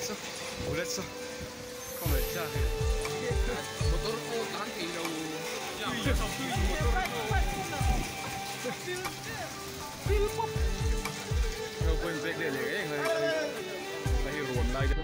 Saw bullet saw khawngaih thlak e. Motor pawh tlan thei lo. Ho pawh in pek leh leh reng a hei rawn lai te.